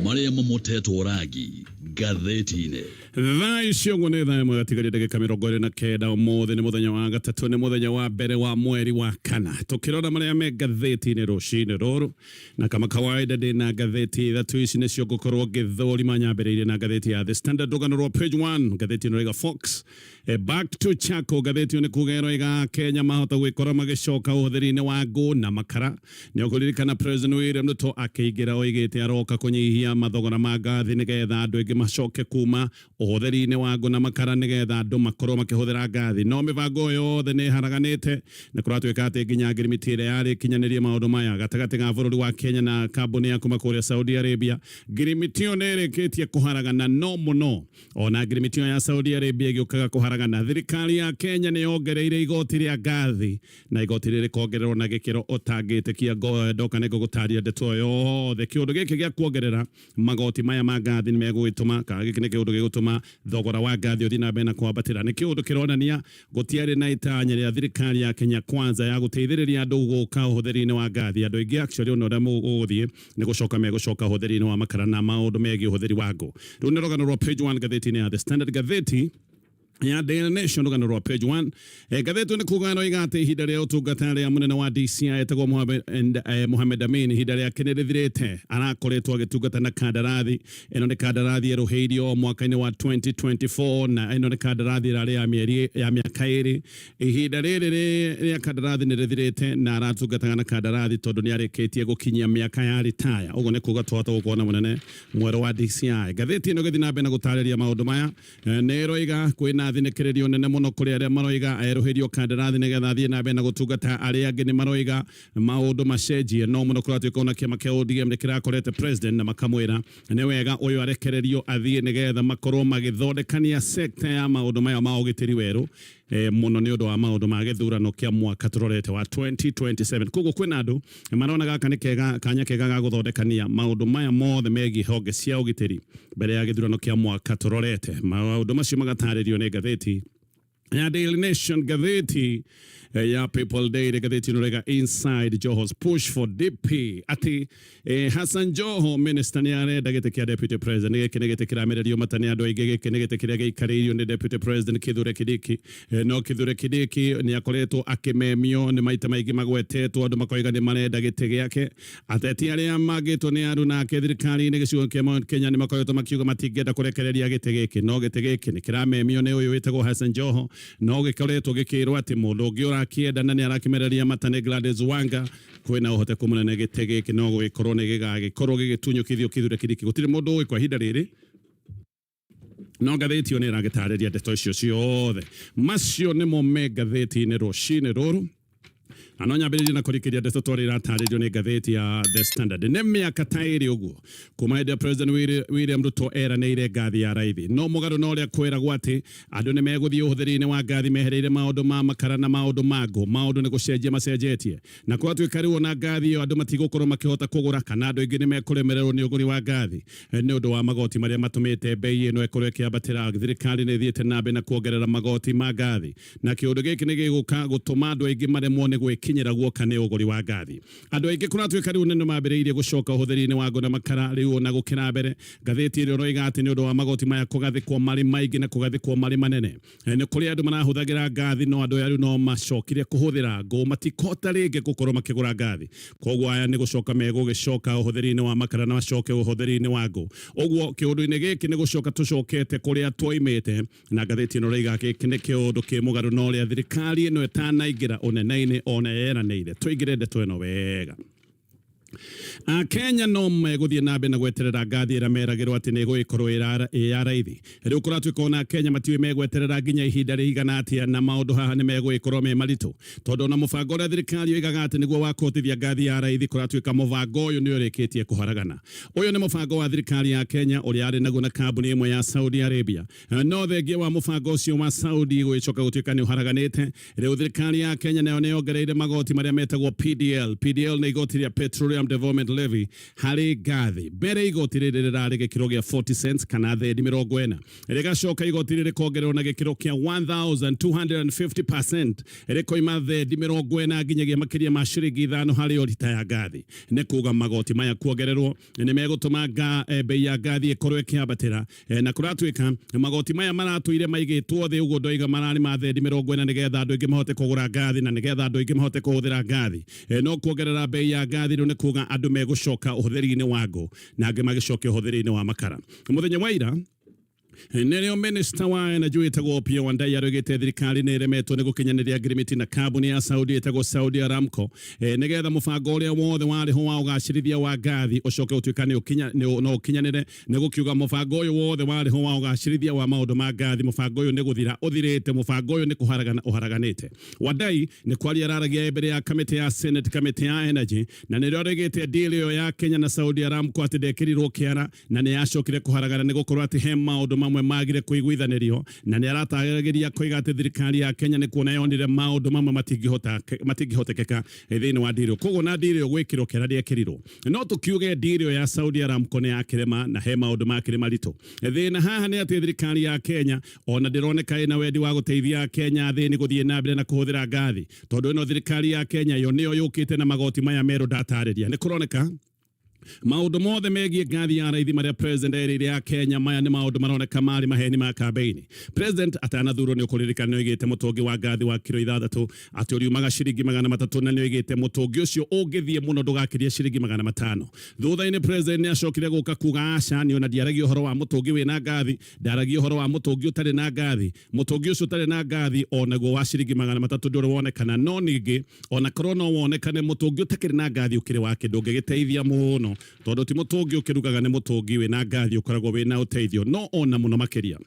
Marĩa mamotetwo rangi ngathĩti-inĩ. Thaa ici ũguo nĩ thaa ĩmwe gatigaria ndagĩka 29. Ũmũthĩ nĩ mũthenya wa gatatũ, nĩ mũthenya wa mbere wa mweri wa kana. Tũkĩrora marĩa me ngathĩti-inĩ rũcinĩ rũrũ, na kama kawaida ndĩ na ngathĩti ithatũ. Ici nĩcio ngũkorwo ngĩthũrima. Nyambĩrĩirie na ngathĩti ya The Standard, rũgano rwa page 1. Ngathĩti ĩno ĩraiga "Fox Back to charcoal". Ngathĩti ĩyo nĩ kuga ĩroiga Kenya mahota gwĩkora magĩcoka ũhũthĩri-inĩ wa ngũ na makara. Nĩ ũkũririkana President William Ruto akĩingĩra oigĩte aroka kũnyihia mathogora ma ngathi nĩgetha andũ aingĩ macoke kuma ũhũthĩri-inĩ wa ngũ na makara, nĩgetha andũ makorwo makĩhũthĩra ngathi. No mĩbango ĩyo yothe nĩ ĩharaganĩte, na kũratuĩka atĩ nginya ngirimiti ĩrĩa yarĩ ĩkinyanĩrie maũndũ maya gatagatĩ ga bũrũri wa Kenya na kambuni ya kuma kũrĩa Saudi Arabia, ngirimiti ĩyo nĩ ĩrĩkĩtie kũharagana. No mũno ona ngirimiti ĩyo ya Saudi Arabia ĩgĩũkaga kũharagana, thirikari ya Kenya nĩ yongereire igoti rĩa ngathi, na igoti rĩrĩ rĩkongererwo na gĩkĩro ũtangĩtĩkia. Ndoka nĩ ngũgũtaria ndeto ĩyo yothe. Kĩũndũ gĩkĩ gĩa kuongerera magoti maya ma ngathi nĩ megũgĩtũma, kana gĩkĩ nĩ kĩũndũ gĩgũtũma thogora wa ngathi ũthiĩ na mbere na kwambatĩra. Nĩ kĩũndũ kĩronania gũtiarĩ na itanya rĩa thirikari ya Kenya Kwanza ya gũteithĩrĩria andũ gũka ũhũthĩri-inĩ wa ngathi. Andũ aingĩ actually, ona ũrĩa ũgũthiĩ nĩ gũcoka megũcoka ũhũthĩri-inĩ wa makara na maũndũ megiĩ ũhũthĩri wa ngũ. Rĩu nĩ rũgano rwa page 1 ngathĩti-inĩ ya The Standard. Ngathĩti ya Daily Nation, rũgano rwa page 1, ngathĩti nĩ kuga ĩroiga atĩ ihinda rĩa ũtungata rĩa mũnene wa DCI etagwo Mohamed, Mohamed Amin, ihinda rĩake nĩ rĩthirĩte. Arakoretwo agĩtungata na kandarathi. Ĩno nĩ kandarathi ĩrũhĩirio mwaka-inĩ wa 2024, na ĩno nĩ kandarathi ĩrarĩ ya mĩeri ya mĩaka 2. Ihinda rĩrĩ rĩa kandarathi nĩ rĩthirĩte, na aratungataga na kandarathi tondũ nĩ arĩkĩtie gũkinyia mĩaka ya ritaya. Ũguo nĩ kuga twahota gũkorwo na mũnene mwerũ wa DCI. Ngathĩti ĩno ĩgĩthiĩ na mbere na gũtarĩria maũndũ maya, nĩ ĩroiga kwĩna thinĩkĩrĩrio nene mũno kũrĩ arĩa maroiga erũhĩrio kandarathi nĩgetha athiĩ na mbere na gũtungata. Arĩa angĩ nĩ maroiga maũndũ macenjie. No mũno kũratuĩka ona kĩama kĩa ODM nĩ kĩrakorete president na makamwĩra nĩ wega ũyũ arekererio athiĩ, nĩgetha makorwo magĩthondekania sekta ya maũndũ maya ma ũgitĩri werũ, mũno nĩ ũndũ wa maũndũ ma gĩthurano kĩa mwaka tũrorete wa 2027. Koguo kwĩna andũ marona gaka nĩ kega, kanya kega ga gũthondekania maũndũ maya mothe megiĩ honge cia ũgitĩri mbere ya gĩthurano kĩa mwaka tũrorete. Maũndũ macio magatarĩrio nĩ ngathĩti ya Daily Nation. Ngathĩti ya People Daily, ngathĩti ĩno rega "Inside Joho's push for DP", atĩ Hassan Joho minister nĩ arenda gĩtĩ kĩa deputy president. Gĩkĩ nĩ gĩtĩ kĩramererio mata nĩ andũ aingĩ. Gĩkĩ nĩ gĩtĩ kĩrĩa gĩikarĩirio nĩ deputy president Kithure Kindiki. No Kithure Kindiki nĩ akoretwo akĩmemio nĩ maita maingĩ, magwetetwo andũ makoiga nĩ marenda gĩtĩ gĩake. Ateti arĩa mangĩtwo nĩ aru nake thirikari-inĩ gĩcigo kĩa Mount Kenya nĩ makoretwo makiuga matingĩenda kũrekereria gĩtĩ gĩkĩ. No gĩtĩ gĩkĩ nĩ kĩramemio nĩ ũyũ wĩtagwo Hassan Joho, no gĩkoretwo gĩkĩrwo atĩ mũndũ ũngĩ ũrakĩenda na nĩ arakĩmereria mata nĩ Gladys Wanga. Kwĩna ũhoteku mũnene gĩtĩ gĩkĩ no gũgĩkorwo nĩ gĩgagĩkorwo gĩgĩtunyũkithio Kithure Kindiki. Gũtirĩ mũndũ ũĩ kwa ihinda rĩrĩ, no ngathĩti ĩyo nĩ ĩragĩtarĩria ndeto icio ciothe. Macio nĩmo me ngathĩti-inĩ rũcinĩ rũrũ, na no nyambĩrĩrie na kũrikĩria ndeto twarĩ iratarĩrio nĩ ngathĩti ya The Standard. Nĩ mĩaka ta 2 ũguo kuma hĩndĩ ya President William Ruto eranĩire ngathi ya raithi. No mũgarũ na ũrĩa kwĩragwo atĩ andũ nĩ megũthiĩ ũhũthĩri-inĩ wa ngathi mehereire maũndũ ma makara na maũndũ ma ngũ, maũndũ nĩ gũcenjia macenjetie, na kwatuĩka rĩu ona ngathi ĩyo andũ matigũkorwo makĩhota kũgũra, kana andũ aingĩ nĩ mekũremererwo nĩ ũgũri wa ngathi nĩ ũndũ wa magoti marĩa matũmĩte mbei ĩno ĩkorwo ĩkĩambatĩra. Thirikari nĩ ĩthiĩte na mbere na kuongerera magoti ma ngathi, na kĩũndũ gĩkĩ nĩ gĩgũka gũtũma andũ aingĩ maremwo nĩ gwĩkinyĩra guoka nĩ ũgũri wa ngathi. Andũ aingĩ kũratuĩka rĩu nĩ mambĩrĩirie gũcoka ũhũthĩri-inĩ wa ngũ na makara rĩu ona gũkĩra mbere. Ngathĩti ĩrĩa ũroiga atĩ nĩ ũndũ wa magoti maya kũgathĩkwo marĩ maingĩ na kũgathĩkwo marĩ manene, nĩ kũrĩ andũ marahũthagĩra ngathi, no andũ aya rĩu no macokire kũhũthĩra ngũ, matikũhota rĩngĩ gũkorwo makĩgũra ngathi. Koguo aya nĩ gũcoka megũgĩcoka ũhũthĩri-inĩ wa makara na macoke ũhũthĩri-inĩ wa ngũ. Ũguo kĩũndũ-inĩ gĩkĩ nĩ gũcoka tũcokete kũrĩa twoimĩte, na ngathĩti ĩno ĩroiga gĩkĩ nĩ kĩũndũ kĩ mũgarũ na ũrĩa thirikari ĩno ĩtanaingĩra ũnene-inĩ ona yeranĩire. Tũingĩre ndeto ĩno wega. Akenya no megũthiĩ na mbere na gweterera ngathi ĩrĩa meragĩrwo atĩ nĩ ĩgũgĩkorwo ĩ ya raithi. Rĩu kũratuĩka ona Akenya matiũĩ megweterera nginya ihinda rĩigana atĩa, na maũndũ haha nĩ megũgĩkorwo me maritũ, tondũ ona mũbango ũrĩa thirikari yoigaga atĩ nĩguo wa kũhotithia ngathi ya raithi, kũratuĩka mũbango ũyũ nĩ ũrĩkĩtie kũharagana. Ũyũ nĩ mũbango wa thirikari ya Kenya ũrĩa arĩ naguo na kambuni ĩmwe ya Saudi Arabia. No thengia wa mũbango ũcio wa Saudi gũgĩcoka gũtuĩka nĩ ũharaganĩte, rĩu thirikari ya Kenya nayo nĩ yongereire magoti marĩa metagwo PDL. PDL nĩ igoti rĩa petrol rĩa Petroleum Development Levy harĩ ngathi. Mbere igoti rĩrĩ rĩrarĩ gĩkĩro gĩa 40 cents kana thendi 40, rĩgacoka igoti rĩrĩ rĩkongererwo na gĩkĩro kĩa 1250%, rĩkoima thendi 40 nginyagia makĩria ma ciringi 5 harĩ o rita ya ngathi. Nĩ kuga magoti maya kuongererwo nĩ megũtũma bei ya ngathi ĩkorwo ĩkĩambatĩra. Na kũratuĩka magoti maya maratũire maigĩtwo thĩ ũguo ndoiga mararĩ ma thendi 40 nĩgetha andũ aingĩ mahote kũgũra ngathi na nĩgetha andũ aingĩ mahote kũhũthĩra ngathi. No kuongerera bei ya ngathi rĩu nĩ kuga andũ megũcoka ũhũthĩri-inĩ wa ngũ na angĩ magĩcoke ũhũthĩri-inĩ wa makara. Mũthenya wa ira nĩrĩo minista wa energy wĩtagwo Opiyo Wandayi arugĩte thirikari nĩ ĩremetwo nĩ gũkinyanĩria ngirimiti na kambuni ya Saudi ĩtagwo Saudi Aramco, nĩgetha mũbango ũrĩa wothe warĩ ho wa ũgacĩrithia wa ngathi ũcoke ũtuĩka no ũkinyanĩre. Nĩ gũkiuga mũbango ũyũ wothe warĩ ho wa ũgacĩrithia wa maũndũ ma ngathi, mũbango ũyũ nĩ gũthira ũthirĩte, mũbango ũyũ nĩ kũharagana ũharaganĩte. Wandayi nĩ kwaria araragia mbere ya kamĩtĩ ya Senate, kamĩtĩ ya energy, na nĩrĩo arugĩte deal ĩyo ya Kenya na Saudi Aramco atĩ ndekĩrirwo kĩara na nĩ yacokire kũharagana nĩ gũkorwo atĩ he maũndũ mamwe magire kũiguithanĩrio, na nĩ arataragĩria koiga atĩ thirikari ya Kenya nĩ kuona yonire maũndũ mamwe matingĩhotekeka thĩinĩ wa deal. Koguo na deal ĩyo gwĩkĩrwo kĩara ndĩekĩrirwo, no tũkiuge deal ĩyo ya Saudi Aramco nĩ ya kĩrema na he maũndũ makĩrĩ maritũ. Thĩna haha nĩ atĩ thirikari ya Kenya ona ndĩroneka ĩna wendi wa gũteithia Kenya athĩni gũthiĩ na mbere na kũhũthĩra ngathi, tondũ ĩno thirikari ya Kenya yo nĩyo yũkĩte na magoti maya merũ ndatarĩria. Nĩ kũroneka maũndũ mothe megiĩ ngathi ya raithi marĩa president erĩire ya Kenya maya nĩ maũndũ maroneka marĩ maheni ma kambeini. President atanathurwo nĩ ũkũririkana nĩ oigĩte mũtũngi wa ngathi wa kiro 6 atĩ ũriumaga ciringi 300, na nĩ oigĩte mũtũngi ũcio ũngĩthiĩ mũno ndũgakĩria ciringi 500. Thutha-inĩ president nĩ acokire gũka kuga aca, nĩ ona ndiaragia ũhoro wa mũtũngi wĩna ngathi, ndaragia ũhoro wa mũtũngi ũtarĩ na ngathi. Mũtũngi ũcio ũtarĩ na ngathi onaguo wa ciringi 300 ndũrĩ wonekana, no ningĩ ona korwo no wonekane mũtũngi ũtakĩrĩ na ngathi ũkĩrĩ wa kĩndũ ũngĩgĩteithia mũno, tondũ ti mũtũngi ũkĩrugaga, nĩ mũtũngi wĩna ngathi ũkoragwo wĩna ũteithio no ona mũno makĩria.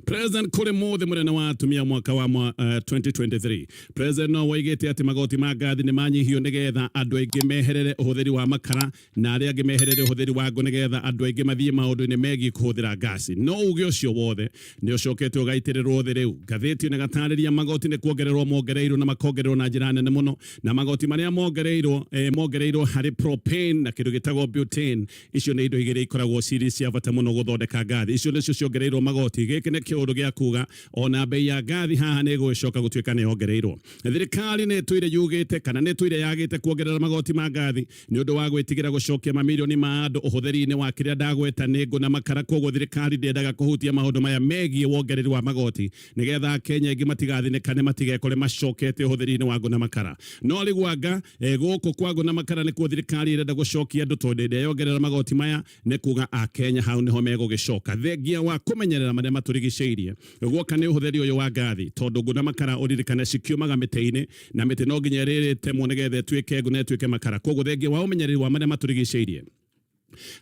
President kũrĩ mũthĩ mũnene wa atumia mwaka wa 2023, President no woigĩte atĩ magoti ma ngathi nĩ manyihio nĩgetha andũ aingĩ meherere ũhũthĩri wa makara na arĩa angĩ meherere ũhũthĩri wa ngũ nĩgetha andũ aingĩ mathiĩ maũndũ-inĩ megiĩ kũhũthĩra ngasi. No uge ũcio wothe nĩ ũcokete ũgaitĩrĩrwo thĩ rĩu. Ngathĩti ĩno ĩgatarĩria magoti nĩ kuongererwo mongereirwo na makongererwo na njĩra nene mũno, na magoti marĩa mongereirwo, mongereirwo harĩ propane na kĩndũ gĩtagwo butane. Icio nĩ indo igĩrĩ ikoragwo cirĩ cia bata mũno gũthondeka ngathi. Icio nĩcio ciongereirwo magoti. Gĩkĩ nĩ kĩũndũ gĩa kuga ona bei ya ngathi haha nĩ ĩgũgĩcoka gũtuĩka nĩ yongereirwo. Thirikari nĩ ĩtũire yugĩte kana nĩ ĩtũire yagĩte kuongerera magoti ma ngathi nĩ ũndũ wa gwĩtigĩra gũcokia mamirioni ma andũ ũhũthĩri-inĩ wa kĩrĩa ndagweta nĩ ngũ na makara. Koguo thirikari ndĩendaga kũhutia maũndũ maya megiĩ wongereri wa magoti nĩgetha Akenya aingĩ matigathinĩkane matigekore macokete ũhũthĩri-inĩ wa ngũ na makara. No rĩu anga gũkũ kwa ngũ na makara nĩkuo thirikari ĩrenda gũcokia andũ, tondũ hĩndĩ ĩrĩa yongerera magoti maya nĩ kuga Akenya hau nĩho megũgĩcoka. Thengia wa kũmenyerera marĩa matũrigicĩirie guoka nĩ ũhũthĩri ũyũ wa ngathi, tondũ ngũ na makara ũririkane cikiumaga mĩtĩ-inĩ, na mĩtĩ no nginya ĩrĩrĩtemwo nĩgetha ĩtuĩke ngũ na ĩtuĩke makara. Koguo thengia wa ũmenyereri wa marĩa matũrigicĩirie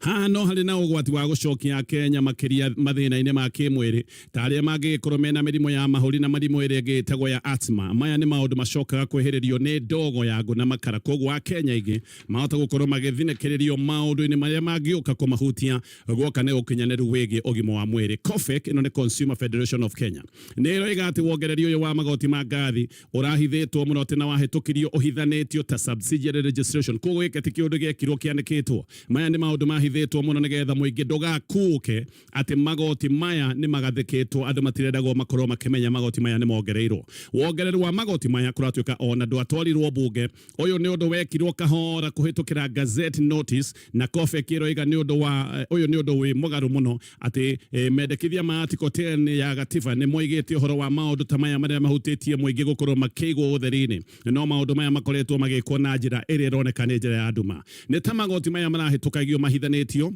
haha no harĩ na ũgwati wa gũcokia Akenya makĩria mathĩna-inĩ ma kĩmwĩrĩ, ta arĩa mangĩgĩkorwo mena mĩrimũ ya mahũri na mĩrimũ ĩrĩa ĩngĩ ĩtagwo ya asthma. Maya nĩ maũndũ macokaga kwĩhĩrĩrio nĩ ndogo ya ngũ na makara. Koguo Akenya aingĩ mahota gũkorwo magĩthinĩkĩrĩrio maũndũ-inĩ marĩa mangĩũka kũmahutia guoka nĩ ũkinyanĩru wĩgiĩ ũgima wa mwĩrĩ. COFEK, ĩno nĩ Consumer Federation of Kenya, nĩ ĩroiga atĩ wongereri ũyũ wa magoti ma ngathi ũrahithĩtwo mũno atĩ na wahĩtũkirio ũhithanĩtio ta subsidiary registration. Koguo gĩkĩ ti kĩũndũ gĩekirwo kĩandĩkĩtwo. Maya nĩ maũndũ mahithĩtwo mũno nĩgetha mũingĩ ndũgakuũke atĩ magoti maya nĩ magathĩkĩtwo. Andũ matirendagwo makorwo makĩmenya magoti maya nĩ mongereirwo. Wongereru wa magoti maya kũratuĩka ona ndwatwarirwo bunge. Ũyũ nĩ ũndũ wekirwo kahora kũhĩtũkĩra gazette notice, na COFEK ĩroiga nĩ ũndũ wa ũyũ nĩ ũndũ wĩ mũgarũ mũno atĩ mendekithia ma article 10 ya gatiba nĩ moigĩte ũhoro wa maũndũ ta maya marĩa mahutĩtie mũingĩ gũkorwo makĩigwo ũtheri-inĩ, no maũndũ maya makoretwo magĩkwo na njĩra ĩrĩa ĩroneka nĩ njĩra ya nduma. Nĩ ta magoti maya marahĩtũkagio mahithanĩtio,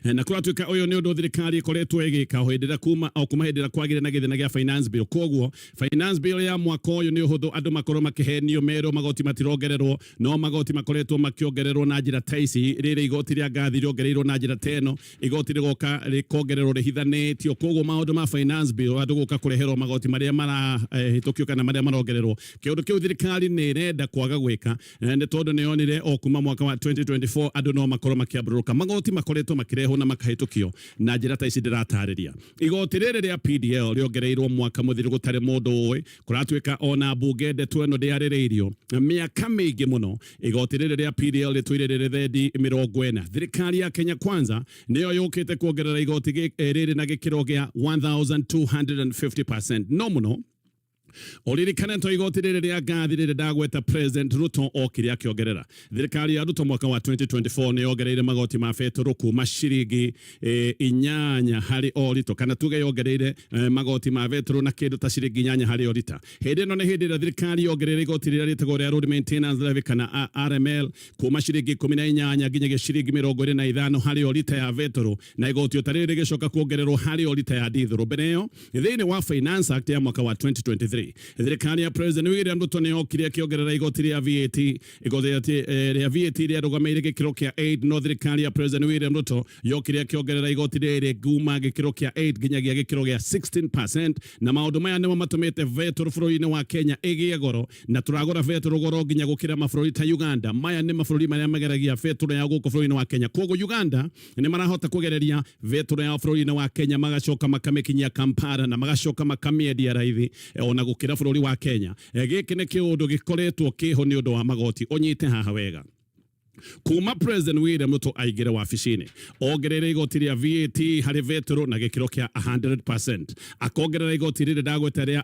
na kũratuĩka ũyũ nĩ ũndũ thirikari ĩkoretwo ĩgĩka o hĩndĩ ĩrĩa kuma o kuma hĩndĩ ĩrĩa kwagĩire na gĩthĩna gĩa finance bill. Koguo finance bill ya mwaka ũyũ nĩ ũhũthũ andũ makorwo makĩhenio merwo magoti matirongererwo, no magoti makoretwo makĩongererwo na njĩra ta ici. Rĩrĩ igoti rĩa ngathi rĩongereirwo na njĩra ta ĩno, igoti rĩgoka rĩkongererwo rĩhithanĩtio. Koguo maũndũ ma finance bill andũ gũka kũreherwo magoti marĩa marahĩtũkio kana marĩa marongererwo, kĩũndũ kĩu thirikari nĩ ĩrenda kwaga gwĩka, nĩ tondũ nĩ yonire o kuma mwaka wa 2024 andũ no makorwo makĩambũrũka magoti makoretwo. Makĩrehwo na makahĩtũkio na njĩra ta ici ndĩratarĩria. Igoti rĩrĩ rĩa PDL rĩongereirwo mwaka mũthiru gũtarĩ mũndũ ũĩ, kũratuĩka ona mbunge ndeto ĩno ndĩarĩrĩirio mĩaka mĩingĩ mũno. Igoti rĩrĩ rĩa PDL rĩtũire rĩrĩ thendi 40. Thirikari ya Kenya Kwanza nĩyo yũkĩte kuongerera igoti rĩrĩ na gĩkĩro gĩa 1250%. No mũno uririkane to igoti rĩrĩ rĩa ngathi rĩrĩ ndagweta, President Ruto okire akĩongerera. Thirikari ya Ruto mwaka wa 2024 nĩ yongereire magoti ma betũrũ kuma ciringi 8 harĩ o rito, kana tuge yongereire magoti ma betũrũ na kĩndũ ta ciringi 8 harĩ o rita. Hĩndĩ ĩno nĩ hĩndĩ ĩrĩa thirikari yongereire igoti rĩrĩa rĩtagwo rĩa road maintenance levy kana RML kuma ciringi 18 nginyagia ciringi 25 harĩ o rita ya betũrũ, na igoti o ta rĩrĩ rĩgĩcoka kuongererwo harĩ o rita ya ndithũrũ. Mbere ĩyo, thĩinĩ wa Finance Act ya mwaka wa 2023, thirikari ya President William Ruto nĩ yokire ĩkĩongerera igoti rĩa VAT. Igoti rĩa VAT rĩarũgamĩire gĩkĩro kĩa 8, no thirikari ya President William Ruto yokire ĩkĩongerera igoti rĩrĩ kuma gĩkĩro kĩa 8 nginyagia gĩkĩro gĩa 16%. Na maũndũ maya nĩmo matũmĩte betũrũ bũrũri-inĩ wa Kenya ĩgĩe goro, na tũragũra betũrũ goro nginya gũkĩra mabũrũri ta Uganda. Maya nĩ mabũrũri marĩa mageragia betũrũ yao gũkũ bũrũri-inĩ wa Kenya. Koguo Uganda nĩ marahota kũgereria betũrũ yao bũrũri-inĩ wa Kenya, magacoka makamĩkinyia Kampala na magacoka makamĩendia raithi ona gũkĩra bũrũri wa Kenya. Gĩkĩ nĩ kĩũndũ gĩkoretwo kĩho nĩ ũndũ wa magoti. Ũnyite haha wega. Kuma President William Ruto aingĩre wabici-inĩ, ongereire igoti rĩa VAT harĩ betũrũ na gĩkĩro kĩa 100%, akongerera igoti rĩrĩ ndagweta rĩa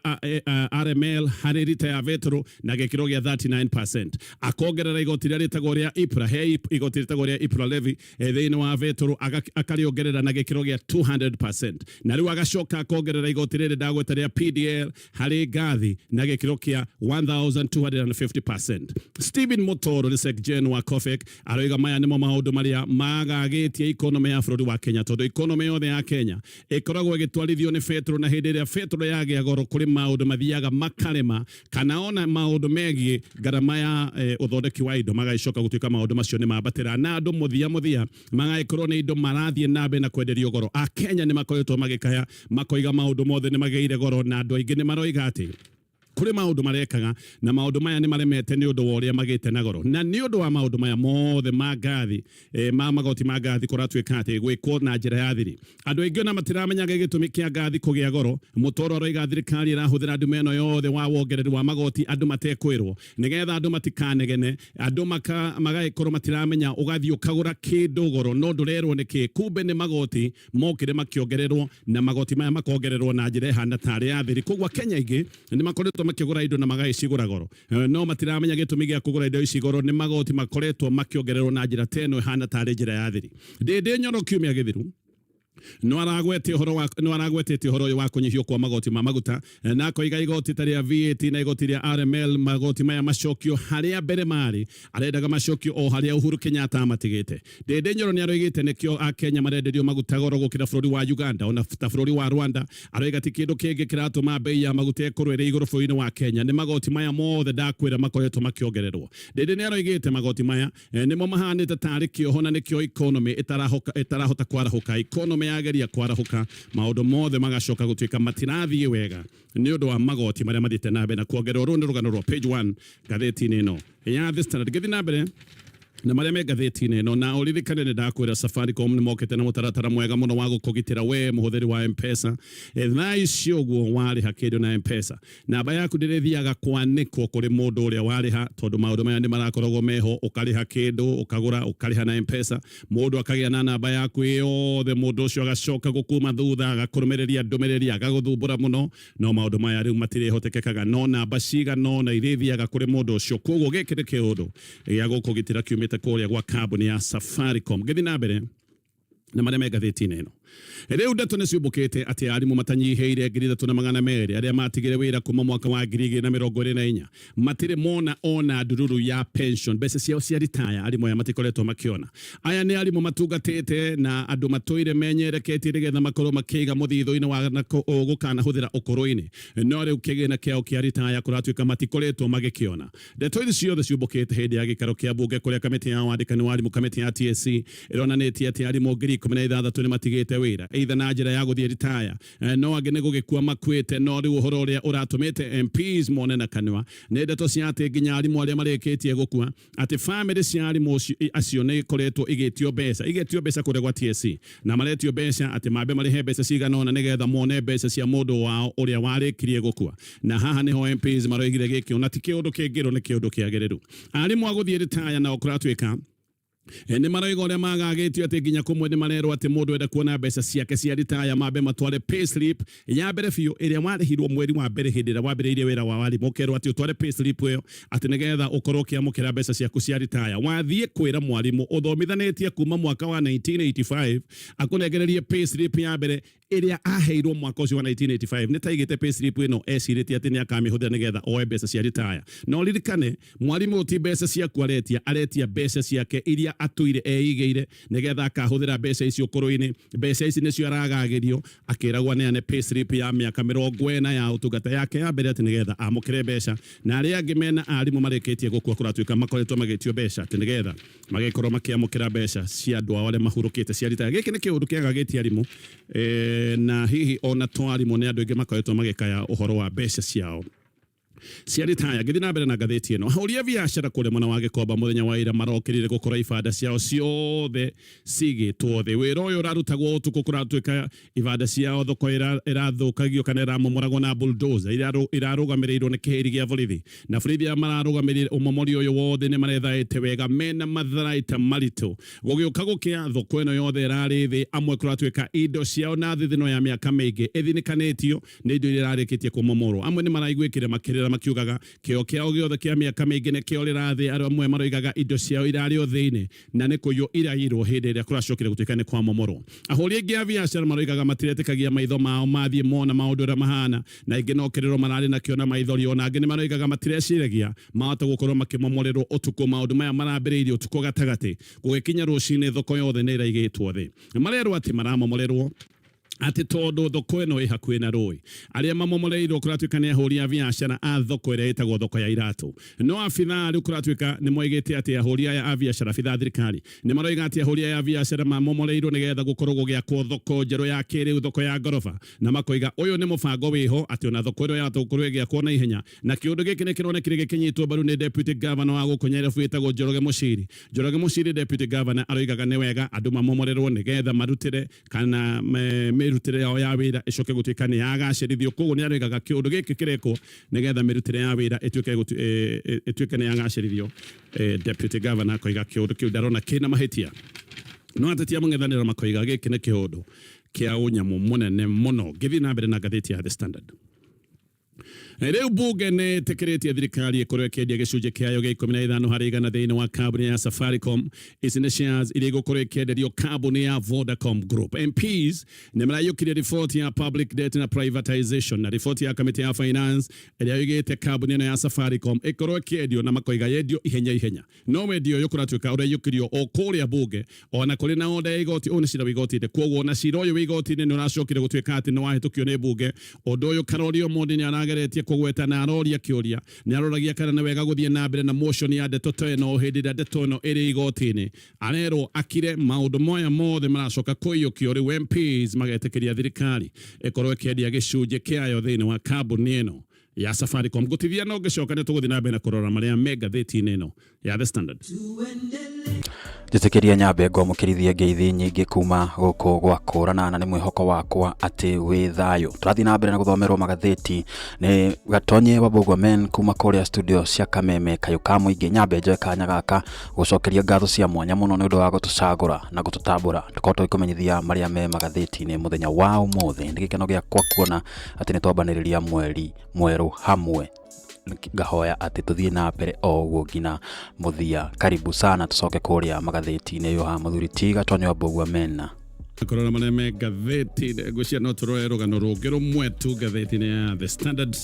RML harĩ rita ya betũrũ na gĩkĩro gĩa 39%, akongerera igoti rĩrĩa rĩtagwo rĩa IPRA, he igoti rĩtagwo rĩa IPRA levy thĩinĩ wa betũrũ, akarĩongerera na gĩkĩro gĩa 200%, na rĩu agacoka akongerera igoti rĩrĩ ndagweta rĩa PDL harĩ ngathi na gĩkĩro kĩa 1250%. Stephen Mutoro nĩ Sec-Gen wa COFEC, aroiga maya nĩmo maũndũ marĩa magagĩtie economy ya bũrũri wa Kenya, tondũ economy yothe ya Kenya ĩkoragwo ĩgĩtwarithio nĩ betũrũ, na hĩndĩ ĩrĩa betũrũ yagĩa goro, kũrĩ maũndũ mathiaga makarema, kana ona maũndũ megiĩ ngarama ya ũthondeki wa indo magagĩcoka gũtuĩka maũndũ macio nĩ mambatĩra, na andũ mũthia mũthia magagĩkorwo nĩ indo marathiĩ na mbere na kwenderio goro. Akenya nĩ makoretwo magĩkaya makoiga maũndũ mothe nĩ magĩire goro, na andũ aingĩ nĩ maroiga atĩ kũrĩ maũndũ marekaga na maũndũ maya nĩ maremete nĩ ũndũ wa ũrĩa magĩte na goro. Na nĩ ũndũ wa maũndũ maya mothe ma ngathi, ma magoti ma ngathi kũratuĩka atĩ gwĩkwo na njĩra ya thiri, andũ aingĩ ona matiramenyaga gĩtũmi kĩa ngathi kũgĩa goro. Mũtoro aroiga thirikari ĩrahũthĩra ndume ĩno yothe wa wongereri wa magoti andũ matekwĩrwo, nĩgetha andũ matikanegene, andũ magagĩkorwo matiramenya. Ũgathiĩ ũkagũra kĩndũ goro no ndũrerwo nĩkĩ, kumbe nĩ magoti mokire makĩongererwo, na magoti maya makongererwo na njĩra ĩhana tarĩ ya thiri. Koguo Kenya aingĩ nĩ makoretwo makĩgũra indo na magagĩcigũra goro, no matiramenya gĩtũmi gĩa kũgũra indo ici goro nĩ magoti makoretwo makĩongererwo na njĩra ta ĩno ĩhana tarĩ njĩra ya thiri. Ndĩndĩ Nyoro kiumia gĩthiru no aragwete ũhoro wa no aragwetete ũhoro ũyũ wa kũnyihio kwa magoti ma maguta, na akoiga igoti ta rĩa VAT na igoti rĩa RML, magoti maya macokio harĩa mbere marĩ. Arendaga macokio o harĩa Uhuru Kenyatta amatigĩte. Ndĩndĩ Nyoro nĩ aroigĩte nĩkĩo Akenya marenderio maguta goro gũkĩra bũrũri wa Uganda ona ta bũrũri wa Rwanda. Aroiga ti kĩndũ kĩngĩ kĩratũma bei ya maguta ĩkorwo ĩrĩ igũrũ bũrũri-inĩ wa Kenya nĩ magoti maya mothe ndakwĩra makoretwo makĩongererwo. Ndĩndĩ nĩ aroigĩte magoti maya nĩmo mahanĩte tarĩ kĩoho, na nĩkĩo economy ĩtarahota kwarahũka. Economy yageria kwarahũka, maũndũ mothe magacoka gũtuĩka matirathiĩ wega nĩ ũndũ wa magoti marĩa mathiĩte na mbere na kuongererwo. Rũrũ nĩ rũgano rwa page 1 ngathĩti-inĩ ĩno ya The Standard. Ngĩthiĩ na mbere na marĩa me ngathĩti-inĩ ĩno, na ũririkane nĩ ndakwĩra Safaricom nĩ mokĩte na mũtaratara mwega mũno wa gũkũgitĩra we mũhũthĩri wa M-Pesa. Thaa ici ũguo warĩha kĩndũ na M-Pesa, namba yaku ndĩrĩthiaga kwanĩkwo kũrĩ mũndũ ũrĩa warĩha, tondũ maũndũ maya nĩ marakoragwo meho. Ũkarĩha kĩndũ, ũkagũra, ũkarĩha na M-Pesa, mũndũ akagĩa na namba yaku yothe, mũndũ ũcio agacoka gũkuma thutha, agakũrũmĩrĩria ndũmĩrĩri, agagũthumbũra mũno. No maũndũ maya rĩu matirĩhotekekaga, no namba cigana ũna irĩthiaga kũrĩ mũndũ ũcio. Koguo gĩkĩ nĩ kĩũndũ gĩa gũkũgitĩra kiumĩte kũrĩa gwa kambuni ya Safaricom. Ngĩthiĩ na mbere na marĩa me ngathĩti-inĩ ĩno rĩu, ndeto nĩ ciũmbũkĩte atĩ arimũ matanyihĩire 3200 arĩa matigire wĩra kuma mwaka wa 2024 matirĩ mona ona ndururu ya pension, mbeca ciao cia ritaya. Arimũ aya matikoretwo makĩona. Aya nĩ arimũ matungatĩte na andũ matũire menyereketie nĩgetha makorwo makĩiga mũthithũ-inĩ wa gũkanahũthĩra ũkũrũ-inĩ, no rĩu kĩgĩna kĩao kĩa ritaya kũratuĩka matikoretwo magĩkĩona. Ndeto ici ciothe ciũmbũkĩte hĩndĩ ya gĩikaro kĩa mbunge, kũrĩa kamĩtĩ ya wandĩkani wa arimũ, kamĩtĩ ya TSC, ĩronanĩtie atĩ arimũ 16,000 nĩ matigĩte. marutĩte wĩra either na njĩra ya gũthiĩ ritaya, no angĩ nĩ gũgĩkua makuĩte. No rĩu ũhoro ũrĩa ũratũmĩte MPs mone na kanua nĩ ndeto cia atĩ nginya arimũ arĩa marĩkĩtie gũkua, atĩ bamĩrĩ cia arimũ acio nĩ ikoretwo igĩtio mbeca, igetio mbeca kũrĩa gwa TSC, na maretio mbeca atĩ mambe marĩhe mbeca cigana ũna nĩgetha mone mbeca cia mũndũ wao ũrĩa warĩkirie gũkua. Na haha nĩho MPs maroigire gĩkĩ ona ti kĩũndũ kĩngĩrwo nĩ kĩũndũ kĩagĩrĩru. Arimũ a gũthiĩ ritaya nao kũratuĩka nĩ maroiga ũrĩa magagĩtio atĩ nginya kũmwe nĩ marerwo atĩ mũndũ enda kuona mbeca ciake cia ritaya mambe matware payslip ya mbere biũ ĩrĩa warĩhirwo mweri wa mbere hĩndĩ ĩrĩa wambĩrĩirie wĩra wa warimũ, ũkerwo atĩ ũtware payslip ĩyo atĩ nĩgetha ũkorwo ũkĩamũkĩra mbeca ciaku cia ritaya. Wathiĩ kwĩra mwarimũ ũthomithanĩtie kuma mwaka wa 1985 akũnengererie payslip ya mbere ĩrĩa aheirwo mwaka ũcio wa 1985, nĩ taigĩte payslip ĩno ecirĩtie atĩ nĩ akamĩhũthĩra nĩgetha oe mbeca cia ritaya. No ririkane mwarimũ ti mbeca ciaku aretia, aretia mbeca ciake iria atũire eigĩire nĩgetha akahũthĩra mbeca icio ũkũrũ-inĩ. Mbeca ici nĩcio aragagĩrio akĩragwo aneane payslip ya mĩaka 40 ya ũtungata yake ya mbere atĩ nĩgetha amũkĩre mbeca. Na arĩa angĩ mena arimũ marĩkĩtie gũkua kũratuĩka makoretwo magĩtio mbeca atĩ nĩgetha magĩkorwo makĩamũkĩra mbeca cia andũ ao arĩa mahurũkĩte cia ritaya. Gĩkĩ nĩ kĩũndũ kĩagagĩtie arimũ, na hihi ona to arimũ, nĩ andũ aingĩ makoretwo magĩkaya ũhoro wa mbeca ciao cia ritaya. Ngĩthiĩ na mbere na ngathĩti ĩno, ahũri a biacara kũrĩa mwena wa Gĩkomba mũthenya wa ira marokĩrire gũkora ibanda ciao ciothe cigĩtwo thĩ. Wĩra ũyũ ũrarutagwo ũtukũ, kũratuĩka ibanda ciao thoko ĩrathũkagio kana ĩramomoragwo na bulldozer irarũgamĩrĩirwo nĩ kĩhĩri gĩa borithi, na borithi arĩa mararũgamĩrĩire ũmomori ũyũ wothe nĩ marethaĩte wega mena matharaita maritũ. Gũgĩũka gũkĩa, thoko ĩno yothe ĩrarĩ thĩ. Amwe kũratuĩka indo ciao na thithino ya mĩaka mĩingĩ ĩthinĩkanĩtio nĩ indo iria irarĩkĩtie kũmomorwo. Amwe nĩ maraiguĩkire makĩrĩra makiugaga kĩo kĩao gĩothe kĩa mĩaka mĩingĩ nĩ kĩorĩra thĩ. Arĩa amwe maroigaga indo ciao irarĩ o thĩinĩ na nĩ kũiywo iraiyirwo hĩndĩ ĩrĩa kũracokire gũtuĩka nĩ kwamomorwo. Ahũri aingĩ a biacara maroigaga matiretĩkagia maitho mao mathiĩ mona maũndũ ũrĩa mahana, na aingĩ no kĩrĩro mararĩ nakĩo na maithori. Ona angĩ nĩ maroigaga matireciragia mahota gũkorwo makĩmomorerwo ũtukũ. Maũndũ maya marambĩrĩirie ũtukũ gatagatĩ, gũgĩkinya rũcinĩ thoko yothe nĩ ĩraigĩtwo thĩ. Marerwo atĩ maramomorerwo atĩ tondũ thoko ĩno ĩ hakuhĩ na rũĩ. Arĩa mamomoreirwo kũratuĩka nĩ ahũri a biacara a thoko ĩrĩa ĩtagwo thoko ya iratũ. No abithaa rĩu kũratuĩka nĩ moigĩte atĩ ahũri aya a biacara, abithaa a thirikari nĩ maroiga atĩ ahũri aya a biacara mamomoreirwo nĩgetha gũkorwo gũgĩakwo thoko njerũ ya kĩrĩu, thoko ya ngoroba, na makoiga ũyũ nĩ mũbango wĩho atĩ ona thoko ĩno yahota gũkorwo ĩgĩakwo na ihenya. Na kĩũndũ gĩkĩ nĩ kĩronekire gĩkĩnyitwo mbaru nĩ deputy governor wa gũkũ Nyairobi wĩtagwo Njoroge Mũciri. Njoroge Mũciri, deputy governor, aroigaga nĩ wega andũ mamomorerwo nĩgetha marutĩre kana mĩrutĩre yao ya wĩra ĩcoke gũtuĩka nĩ yagacĩrithio. Koguo nĩ aroigaga kĩũndũ gĩkĩ kĩrekwo nĩgetha mĩrutĩre ya wĩra ĩtuĩke nĩ yagacĩrithio. Deputy governor akoiga kĩũndũ kĩu ndarona kĩna mahĩtia, no ateti a mũng'ethanĩro makoiga gĩkĩ nĩ kĩũndũ kĩa ũnyamũ mũnene mũno. Ngĩthiĩ na mbere na ngathĩti ya The Standard, rĩu bunge nĩ ĩtĩkĩrĩtie thirikari ĩkorwo ĩkĩendia gĩcunjĩ kĩayo gĩa 15% thĩinĩ wa kambuni ya Safaricom. Ici nĩ shares iria igũkorwo ikĩenderio kambuni ya Vodacom Group. MPs nĩ maraiyũkirie riboti ya public debt na privatization na riboti ya kamĩtĩ ya finance ĩrĩa yoigĩte kambuni ĩno ya Safaricom ĩkorwo ĩkĩendio, na makoiga yendio ihenya ihenya. No wendia ũyũ kũratuĩka ũraiyũkirio o kũrĩa bunge ona kũrĩ na order ya igoti. Ũyũ nĩ cira wa igoti-inĩ, koguo ona cira ũyũ wa igoti-inĩ nĩ ũracokire gũtuĩka atĩ nĩ wahĩtũkio nĩ bunge. Ũndũ ũyũ Karori Omondi nĩ arageretie kũgweta na aroria kĩũria, nĩ aroragia kana nĩ wega gũthiĩ na mbere na motion ya ndeto ta ĩno hĩndĩ ĩrĩa ndeto ĩno ĩrĩ igoti-inĩ. Arerwo akire. Maũndũ moya mothe maracoka kũiyũkio rĩu MPs magetĩkĩria thirikari ĩkorwo ĩkĩendia gĩcunjĩ kĩayo thĩinĩ wa kambuni ĩno ya Safaricom. Ngũtithia no ngĩcoka nĩ tũgũthiĩ na mbere na kũrora marĩa me ngathĩti-inĩ ĩno ya The Standard. Njĩtĩkĩria nyambe ngwamũkĩrithie ngeithi nyingĩ kuma gũkũ gwa kũrana, na nĩ mwĩhoko wakwa atĩ wĩ thayũ. Tũrathiĩ na mbere na gũthomerwo magathĩti nĩ Gatonye wa Mbũgua Men kuma kũrĩa studio cia Kameme Kayũ ka Mũingĩ. Nyambe njoe kanya gaka gũcokeria ngatho cia mwanya mũno nĩ ũndũ wa gũtũcagũra na gũtũtambũra tũkorwo tũgĩkũmenyithia marĩa me magathĩti-inĩ mũthenya wa ũmũthĩ. Nĩ gĩkeno gĩakwa kuona atĩ nĩ twambanĩrĩria mweri mwerũ hamwe, ngahoya atĩ tũthiĩ na mbere o ũguo nginya mũthia. Karibu sana, tũcoke kũrĩa magathĩti-inĩ. Yo ha mũthuri ti Gatonyo wa Mbũgua Mena. Kũrora marĩa me ngathĩti, ngwĩciria no tũrore rũgano rũngĩ rũmwe tu ngathĩti-inĩ ya The Standard.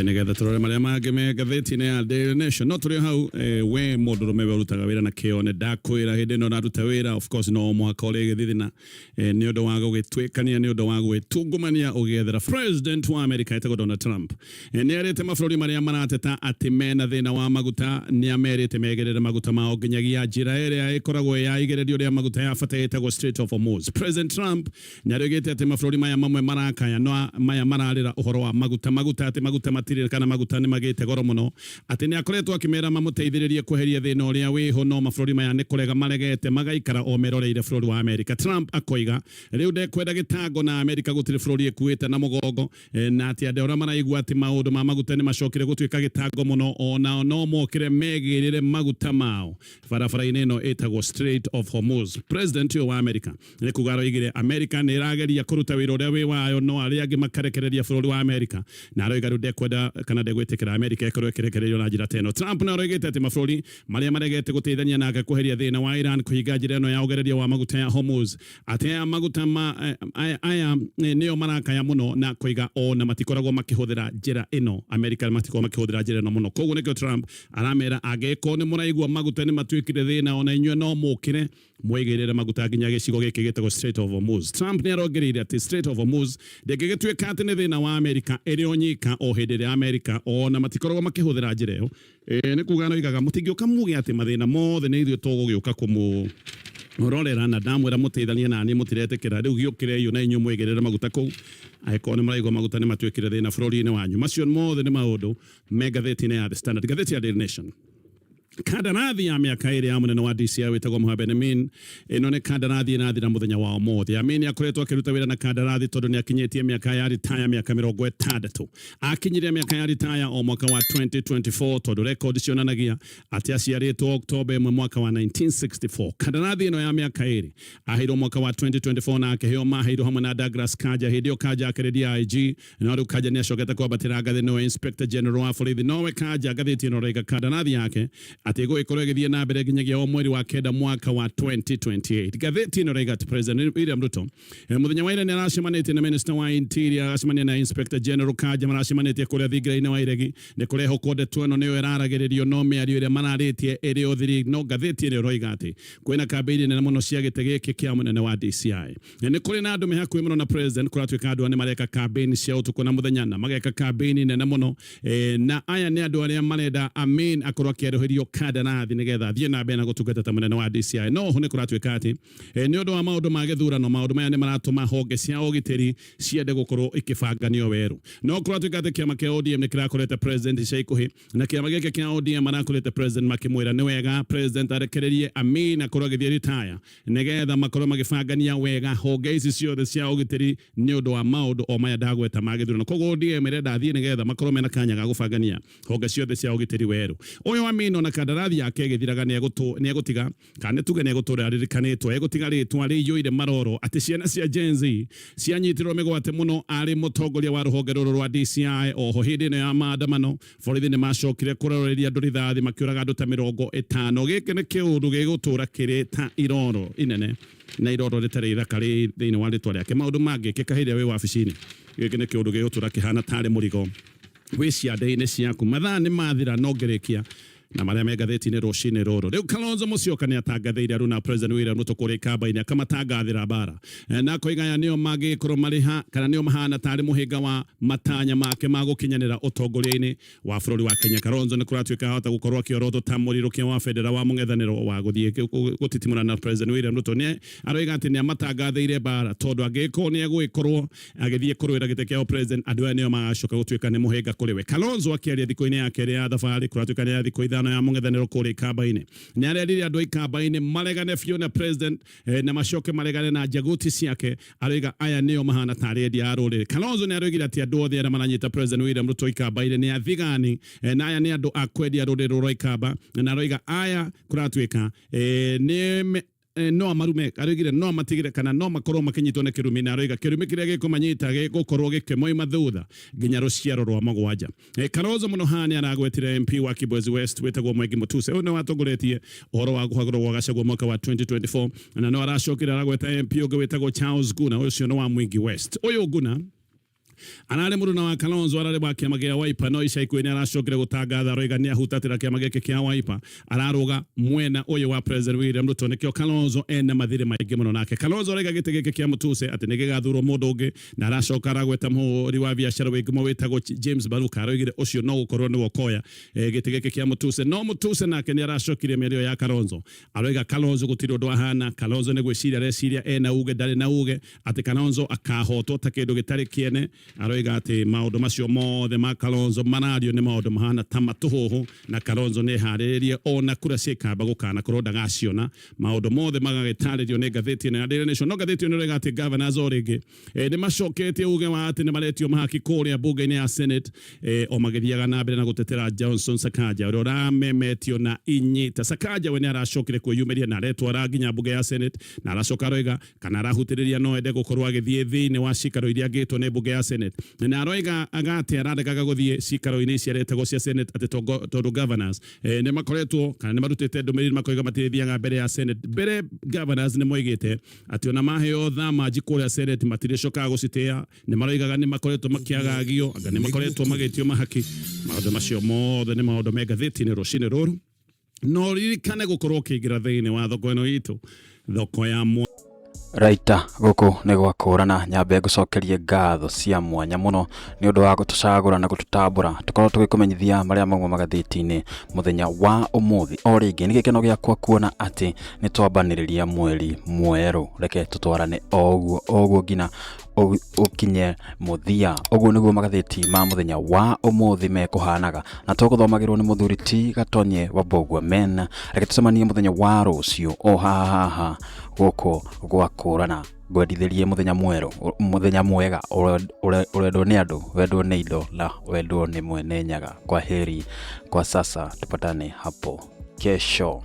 Nĩgetha tũrore marĩa mangĩ me ngathĩti-inĩ ya Daily Nation. No tũrĩ hau, we mũndũrũme, we ũrutaga wĩra na kĩo, nĩ ndakwĩra hĩndĩ ĩno ũraruta wĩra, of course no mũhaka ũrĩ gĩthithina, nĩ ũndũ wa gũgĩtuĩkania, nĩ ũndũ wa gwĩtungumania ũgĩethera. President wa America etagwo Donald Trump nĩ erĩte mabũrũri marĩa marateta atĩ mena thĩna wa maguta, nĩ amerite megerere maguta mao nginyagia njĩra ĩrĩa ĩkoragwo ya igererio rĩa maguta ya bata ĩtagwo Strait of Hormuz. President Trump nĩ arĩgĩte atĩ mabũrũri maya mamwe marakaya no maya mararĩra ũhoro wa maguta, maguta atĩ maguta matirĩ kana maguta nĩ magĩte goro mũno, atĩ nĩ akoretwo akĩmera mamũteithĩrĩrie kweheria thĩna ũrĩa wĩho, no mabũrũri maya nĩ kũrega maregete, magaikara o meroreire bũrũri wa Amerika. Trump akoiga rĩu ndekwenda gĩtango na Amerika, gũtirĩ bũrũri ĩkuĩte na mũgongo, na atĩ andũ arĩa maraigua atĩ maũndũ ma maguta nĩ macokire gũtuĩka gĩtango mũno, onao no mokĩre megĩrĩre maguta mao barabara-inĩ ĩno ĩtagwo Strait of Hormuz. President ũyũ wa Amerika nĩ kuga aroigire Amerika nĩ ĩrageria kũruta wĩra ũrĩa wĩ wayo, no arĩa angĩ makarekereria bũrũri wa Amerika, na aroiga rĩu ndekwenda kana ndegwĩtĩkĩra Amerika ĩkorwo ĩkĩrekererio na njĩra ta ĩno. Trump nĩ aroigĩte atĩ mabũrũri marĩa maregete gũteithania nake kweheria thĩna wa Iran kũhinga njĩra ĩno ya ũgereria wa maguta ya Hormuz, atĩ aya maguta ma aya nĩo marakaya mũno, na koiga ona matikoragwo makĩhũthĩra njĩra ĩno, Amerika matikoragwo makĩhũthĩra njĩra ĩno mũno. Koguo nĩkĩo Trump aramera angĩkorwo nĩ mũraigua maguta nĩ matuĩkire thĩna, ona inyuĩ no mũkĩre mwĩgĩrĩre maguta nginya gĩcigo gĩkĩ gĩtagwo Strait of Hormuz. Trump nĩ arongereire atĩ Strait of Hormuz ndĩngĩgĩtuĩka atĩ nĩ thĩna wa Amerika ĩrĩ o nyika, o hĩndĩ ĩrĩa Amerika ona matikoragwo makĩhũthĩra njĩra ĩyo. Nĩ kuga aroigaga mũtingĩũka muge atĩ mathĩna mothe nĩ ithuĩ tũgũgĩũka kũmũ rorera, na ndamwĩra mũteithanie nani mũtiretĩkĩra, rĩu gĩũkĩre iyo na inyuĩ mwĩgĩrĩre maguta kũu angĩkorwo nĩ mũraigua maguta nĩ matuĩkire thĩna bũrũri-inĩ wanyu. Macio mothe nĩ maũndũ me ngathĩti-inĩ ya The Standard. Ngathĩti ya Daily Nation, kandarathi ya mĩaka 2 ya mũnene wa DCI wĩtagwo Mohamed Amin. Ĩno nĩ kandarathi ĩrathira mũthenya wa ũmũthĩ. Amin akoretwo akĩruta wĩra na kandarathi tondũ nĩ akinyĩtie mĩaka ya ritaya, mĩaka 60. Akinyire mĩaka ya ritaya o mwaka wa 2024, tondũ record cionanagia atĩ aciarĩtwo Oktoba 1 mwaka wa 1964. Kandarathi ĩno ya mĩaka 2 aheirwo mwaka wa 2024 na akĩheo maheirwo hamwe na Douglas Kanja. Hĩndĩ ĩyo Kanja akĩrĩ DIG, no rĩu Kanja nĩ acokete kwambatĩra ngathĩ, nĩwe Inspector General wa borithi. Nowe Kanja, ngathĩti ĩno ĩroiga kandarathi yake atĩ ĩgũgĩkorwo ĩgĩthiĩ na mbere nginyagia o mweri wa 9 mwaka wa 2028. Ngathĩti ĩno ĩroiga atĩ President William Ruto mũthenya wa ira nĩ aracemanĩtie na Minister wa Interior, agacemania na Inspector General Kanja. Maracemanĩtie kũrĩa thingira-inĩ wa Iregi, nĩ kũrehokwo ndeto ĩno nĩyo ĩraragĩrĩrio, no mĩario ĩrĩa mararĩtie ĩrĩ o thiri. No ngathĩti ĩrĩa ĩroiga atĩ kwĩna kambĩini nene mũno cia gĩtĩ gĩkĩ kĩa mũnene wa DCI. Nĩ kũrĩ na andũ me hakuhĩ mũno na president, kũratuĩka andũ aya nĩ mareka kambĩini cia ũtukũ na mũthenya, na mageka kambĩini nene mũno, na aya nĩ andũ arĩa marenda Amin akorwo akĩerũhĩrio kandarathi nĩgetha athiĩ na mbere na gũtungata ta mũnene wa DCI. No ho nĩ kũratuĩka atĩ nĩ ũndũ wa maũndũ ma gĩthurano, maũndũ maya nĩ maratũma honge cia ũgitĩri ciende gũkorwo ikĩbanganio werũ. No kũratuĩka atĩ kĩama kĩa ODM nĩ kĩrakorete president ica ikuhĩ, na kĩama gĩkĩ kĩa ODM marakorete president makĩmwĩra nĩ wega president arekererie Amin akorwo agĩthiĩ retire, nĩgetha makorwo magĩbangania wega honge ici ciothe cia ũgitĩri nĩ ũndũ wa maũndũ o maya ndagweta ma gĩthurano. Koguo ODM ĩrenda athiĩ nĩgetha makorwo mena kanya ga gũbangania honge ciothe cia ũgitĩri werũ. Ũyũ Amin ona kandarathi yake ĩgĩthiraga nĩ egũtiga, kana nĩ tuge nĩ egũtũra aririkanĩtwo, egũtiga rĩtwa rĩiyũire maroro atĩ ciana cia Gen Z cianyitirwo mĩgwate mũno arĩ mũtongoria wa rũhonge rũrũ rwa DCI. Oho hĩndĩ ĩno ya maandamano, borithi nĩ macokire kũroreria andũ rithathi, makĩũraga andũ ta 50. Gĩkĩ nĩ kĩũndũ gĩgũtũra kĩrĩ ta iroro inene na iroro rĩtarĩ ithaka rĩ thĩinĩ wa rĩtwa rĩake. Maũndũ mangĩkĩka hĩndĩ ĩrĩa wĩ wabici-inĩ, gĩkĩ nĩ kĩũndũ gĩgũtũra kĩhana tarĩ mũrigo wĩ ciande-inĩ ciaku. Mathaa nĩ mathira, no ngĩrĩkia na marĩa me ngathĩti-inĩ rũcinĩ rũrũ. Rĩu Kalonzo Musyoka nĩ atangathĩire aruna President William Ruto kũrĩa ikamba-inĩ, akamatangathĩra mbara, na akoiga aya nĩo mangĩgĩkorwo marĩ ha kana nĩo mahana tarĩ mũhĩnga wa matanya make ma gũkinyanĩra ũtongoria-inĩ wa bũrũri wa Kenya. Kalonzo nĩ kũratuĩka ahota gũkorwo akĩorotwo ta mũrirũkia wa bendera wa mũng'ethanĩro wa gũthiĩ gũtitimũrana na President William Ruto. Nĩ aroiga atĩ nĩ amatangathĩire mbara, tondũ angĩgĩkorwo nĩ egũgĩkorwo agĩthiĩ kũrũĩra gĩtĩ kĩa president, andũ aya nĩo magacoka gũtuĩka nĩ mũhĩnga kũrĩ we. Kalonzo akĩaria thikũ-inĩ ya kerĩ ya thabarĩ, kũratuĩka nĩ ya thikũ 5 ya mũng'ethanĩro kũrĩa ikamba-inĩ, nĩ arerire andũ a ikamba-inĩ maregane biũ na president, na macoke maregane na njaguti ciake. Aroiga aya nĩo mahana tarĩ endia a rũrĩrĩ. Kalonzo nĩ aroigire atĩ andũ othe arĩa maranyita President William Ruto ikamba-inĩ nĩ athigani, na aya nĩ andũ a kwendia rũrĩrĩ rwa ikamba, na aroiga aya kũratuĩka nĩ no amarume. Aroigire no amatigire kana no makorwo makinyitwo nĩ kĩrumi, na aroiga kĩrumi kĩrĩa gĩkũmanyita gĩgũkorwo gĩkĩmoima thutha nginya rũciaro rwa 7. Kalonzo mũno haha nĩ aragwetire MP wa Kibwezi West wĩtagwo Mwengi Mutuse. Ũyũ nĩ watongoretie ũhoro wa kũhagũrwo gwa Gachagua mwaka wa 2024, na no aracokire aragweta MP ũngĩ wĩtagwo Charles Guna, ũcio nĩ wa Mwingi West. Ũyũ Guna Ararĩ mũruna wa Kalonzo, ararĩ wa kĩama gĩa Wiper, no ica ikuhĩ nĩ aracokire gũtangatha aroiga nĩ ahutatĩra kĩama gĩkĩ kĩa Wiper, ararũga mwena ũyũ wa President William Ruto. Nĩkĩo Kalonzo ena mathirĩ maingĩ mũno nake. Kalonzo araiga gĩtĩ gĩkĩ kĩa Mutuse atĩ nĩ gĩgathurwo mũndũ ũngĩ, na aracoka aragweta mũhũri wa biacara wĩ ngumo wĩtagwo James Baruka, aroigire ũcio no gũkorwo nĩwe ũkoya gĩtĩ gĩkĩ kĩa Mutuse. No Mutuse nake nĩ aracokirie mĩario ya Kalonzo, aroiga Kalonzo gũtirĩ ũndũ ahana, Kalonzo nĩ gwĩciria areciria ena uge, ndarĩ na uge, atĩ Kalonzo akahotwo ta kĩndũ gĩtarĩ kĩene. Aroiga atĩ maũndũ macio mothe ma Kalonzo marario nĩ maũndũ mahana ta matũhũhũ, na Kalonzo nĩ eharĩrĩrie ona kura ciĩkamba gũkanakorwo ndagaciona. Maũndũ mothe magagĩtarĩrio nĩ ngathĩti ĩno ya Daily Nation. No ngathĩti ĩno ĩroiga atĩ governors o rĩngĩ nĩ macoketie uge wa atĩ nĩ maretio mahaki kũrĩa bunge-inĩ ya Senate, o magĩthiaga na mbere na gũtetera Johnson Sakaja ũrĩa ũramemetio na inyita. Sakaja we nĩ aracokire kwĩyumĩria na aretwara nginya bunge ya Senate, na aracoka aroiga kana arahutĩrĩria no ende gũkorwo agĩthiĩ thĩinĩ wa cikaro iria angĩtwo nĩ bunge ya Senate, na aroiga atĩ araregaga gũthiĩ cikaro-inĩ ici aretagwo cia Senate atĩ tondũ governors nĩ makoretwo kana nĩ marutĩte ndũmĩrĩri makoiga matirĩthiaga mbere ya Senate. Mbere governors nĩ moigĩte atĩ ona maheo thamanji kũrĩa Senate matirĩcokaga gũcitĩa, nĩ maroigaga nĩ makoretwo makĩagagio, anga nĩ makoretwo magĩtio mahaki. Maũndũ macio mothe nĩ maũndũ me ngathĩti-inĩ rũcinĩ rũrũ. No ririkane gũkorwo ũkĩingĩra thĩinĩ wa thoko ĩno itũ, thoko ya mwa Raita gũkũ nĩ gwakũrana nyambe ngũcokerie ngatho cia mwanya mũno nĩ ũndũ wa gũtũcagũra na gũtũtambũra tũkorwo tũgĩkũmenyithia marĩa mauma magathĩti-inĩ mũthenya wa ũmũthĩ. O rĩngĩ nĩ gĩkeno gĩakwa kuona atĩ nĩ twambanĩrĩria mweri mwerũ, reke tũtwarane o ũguo o ũguo nginya ũkinye mũthia. Ũguo nĩguo magathĩti ma mũthenya wa ũmũthĩ mekũhanaga, na tũgũthomagĩrwo nĩ mũthuri ti Gatonye wa Mbũgua Men. Reke tũcemanie mũthenya wa rũciũ o haha haha gũkũ gwakũrana. Ngwendithĩrie mũthenya mwerũ, mũthenya mwega, ũrendwo nĩ andũ, wendwo nĩ indo na wendwo nĩ mwene Nyaga. Kwa heri kwa sasa, tupatane hapo kesho.